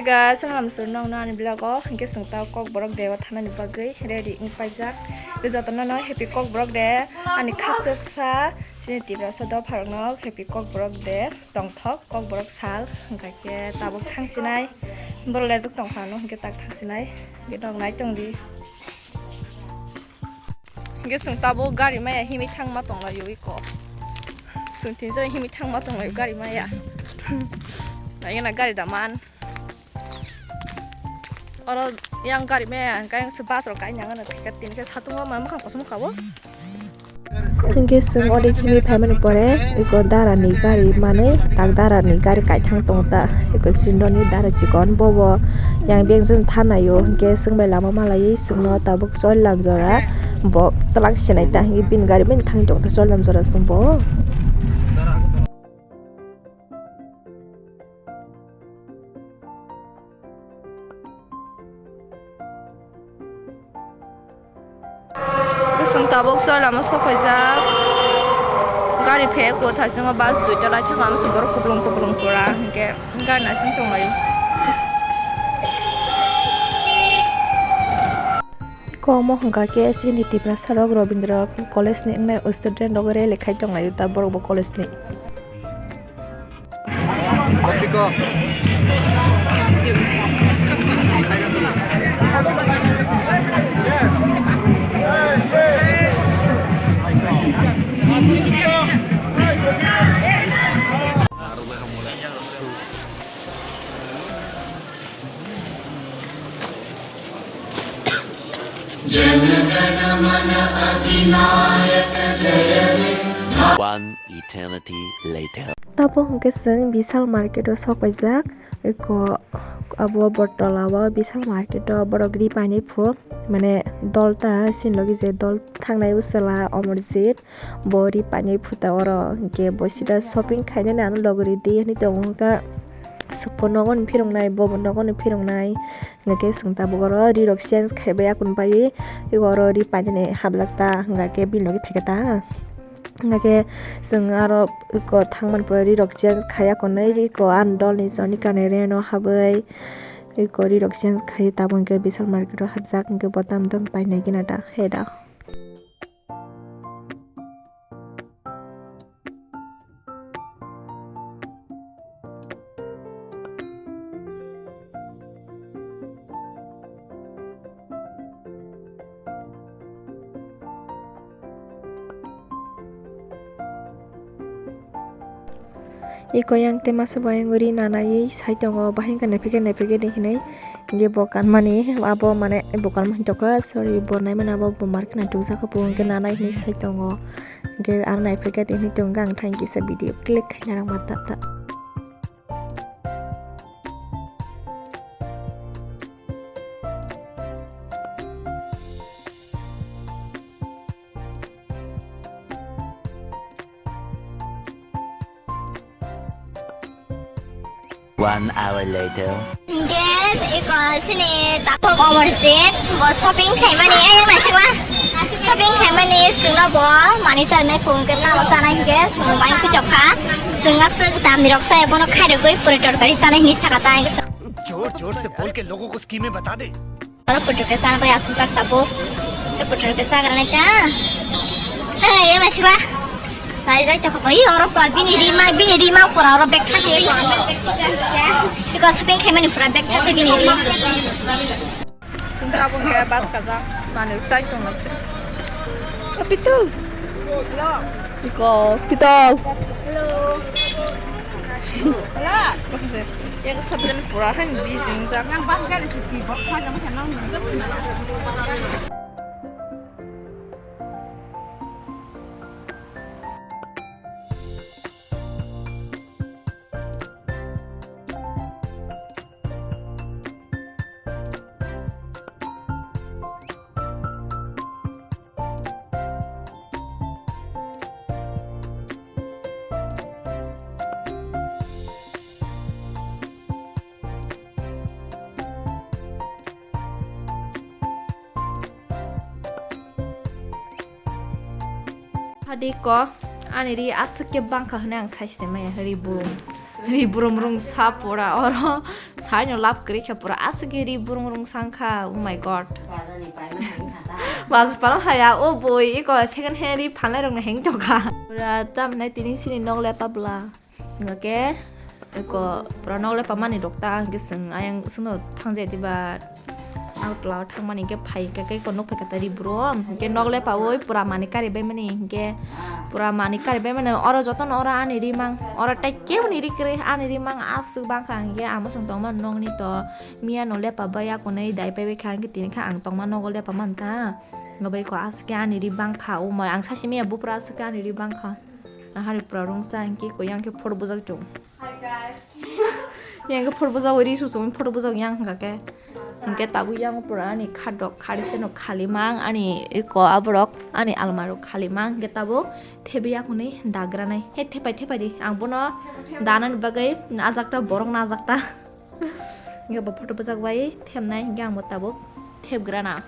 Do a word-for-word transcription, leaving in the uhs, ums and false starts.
Guys, ang lamsur nong no ani vlog o, hingke chwng ta Kokborok de o thanani bagwi ready wng paijak. Jotono no happy Kokborok de, ani khasuksa chini Tiprasa dopharok no happy Kokborok de. Tongthok Kokborok sal, hingkha khe tabuk thangsinai, borok lejak tongkha, ano hingkhe tak thangsinai, hingkhe nok nai tongdi. Hingkhe chwng tabuk gari maya himwi thangma tonglaio iko. Chwng tinjora himwi thangma tonglaio gari maya. Ayana gari daman. Oro yang gari maya, hingkhe yang se bus rok kainang ano thika tini khe satung o ma mwkhang kosom kha o. Hingke chwng ode himwi phaimani pore, eko dara ni gari manwi, tak dara ni gari kaithang tongo ta, eko sindoni dara chikon, bobo yang beng jani thanai o, hingke chwng bai lama malaiwi chwngno tabuk chol lamjora, bo twlak sinai ta, hingke bini gari bai thangwi tongkha chol lamjora chwng bo. Bwswng tabuk chwla lama sokphaijak. Gari phek o thaichungo bus duita lai thangma se borok kupulung kupulung pura hinkhe gari naising tonglaio. Eko omo hwnkha khe chini Tiprasa rok Rabindra College ni wngnai student rok rally khai tonglaio ta borok bo college ni. One eternity later. Tabuk hwnkhe chwng Vishal market o sok paijak. Eko abo Bottola o Vishal market o borok ri painai phu, mane dol ta chini logi je dol thangnai o chwla Amarjit, bo ri painai phu ta oro, hinkhe bo sida shopping khainani ano logi ri di hinwi tongo wngkha. Sokbo nogo ni phirok nai, bobo nogo ni phirok nai. Hingke chwng tabuk oro ri rok change khai bai akun bai, eko oro ri painani hapjak ta, hingke bini logi phaikha ta. Hingke chwng aro eko thangmani pore ri rok change khai akonwi, eko ani dol ni joni kanwi reno habwi, eko ri rok change khai tabuk hingke Vishal market o hapjak, hingke bo tam tam painai gina da, he da. Eko yang te masa bo yang ri nanai sai tongo, bahai wngkha naipikhe naipikhe de hinui. Hingke bo kanmani abo mane bo kanma hintokha, sorry, bo naimani abo bo markhe naitukjak kha, bo hingke nanai hinui sai tongo. Hingke aro naipikhe de hinui tongo, ang thank you sa video click khaina rangma ta ta. One hour later. Hingke eko sini takhuk Amarjit bo shopping khaimani, ayang naisingla shopping khaimani singno bo manui sanai phung ke tamo sanai hingke sing bai kuchok kha, sing aswk damni rok sai bono khairogwi puri torkari sanai hinui saka ta. जोर जोर से बोल के लोगों को स्कीमें बता दे। Oro puthor khe chana bai aswk jak tabuk. Tei puthor khe chagra nai ta. Hey, yang naisingla. Nai jai tokha bai oro pura bini rima, bini rima pura oro bag thasi. Iko shopping khaimani pura bag thasi bini rima. Sing tabuk khe bus kajak manwi rwchai tongo. Pitu. Iko, Pitu. Hello. Hello. Yang sabjani pura han busy wngjak. Yang bus gari suki bok kha jang kha nang. Hadi ko, ani ri aswk khe bangkha hwnwi ang sai se maya, ri burum. Ri burum rung sa pura oro. Haino love kwrwi khe pura aswk ri burung rung sangkha, oh my god. Bazar pala haya, o boi, iko second hand ri phalnai rokno heng tokha. Pura tamnai tini sini nok lepa bla. Hingke, iko pura nok lepa mani rok ta, hingke seng ayang seno thangjai diba. Out lao thangmani hingke phai hingke iko nok phai kata ri bro. Hingke nok lepa oi pura mani kari bai mani hingke. Pura mani kari bai mani oro jotono oro ani rimang. Oro tai kebo ni ri kwrwi ani rimang aswk bangkha hingke amo song tongma nokni to. Miya no lepa bai akonoi dai pai bai kha hingke tini kha ang tongma nogo lepa mankha. Nobai ko aswk ani ri bangkha omo ang sasi miya bupra aswk ani ri bangkha. Ahari pura rungsa hingke ko yang ke photo bujak chong. Hi guys. Yang ke photo bujak ri su sung photo bujak yang hingka ke. Hingke tabuk yang pura ani khadok khari seno khalimang ani iko aborok ani almaro khalimang hingke tabuk thebi akonoi dagranai. He thepai thepai di ang bono danani bagwi ajakta borok najakta. Hingke bo photo bujak bai thepnai hingke ang bo tabuk thepgrana.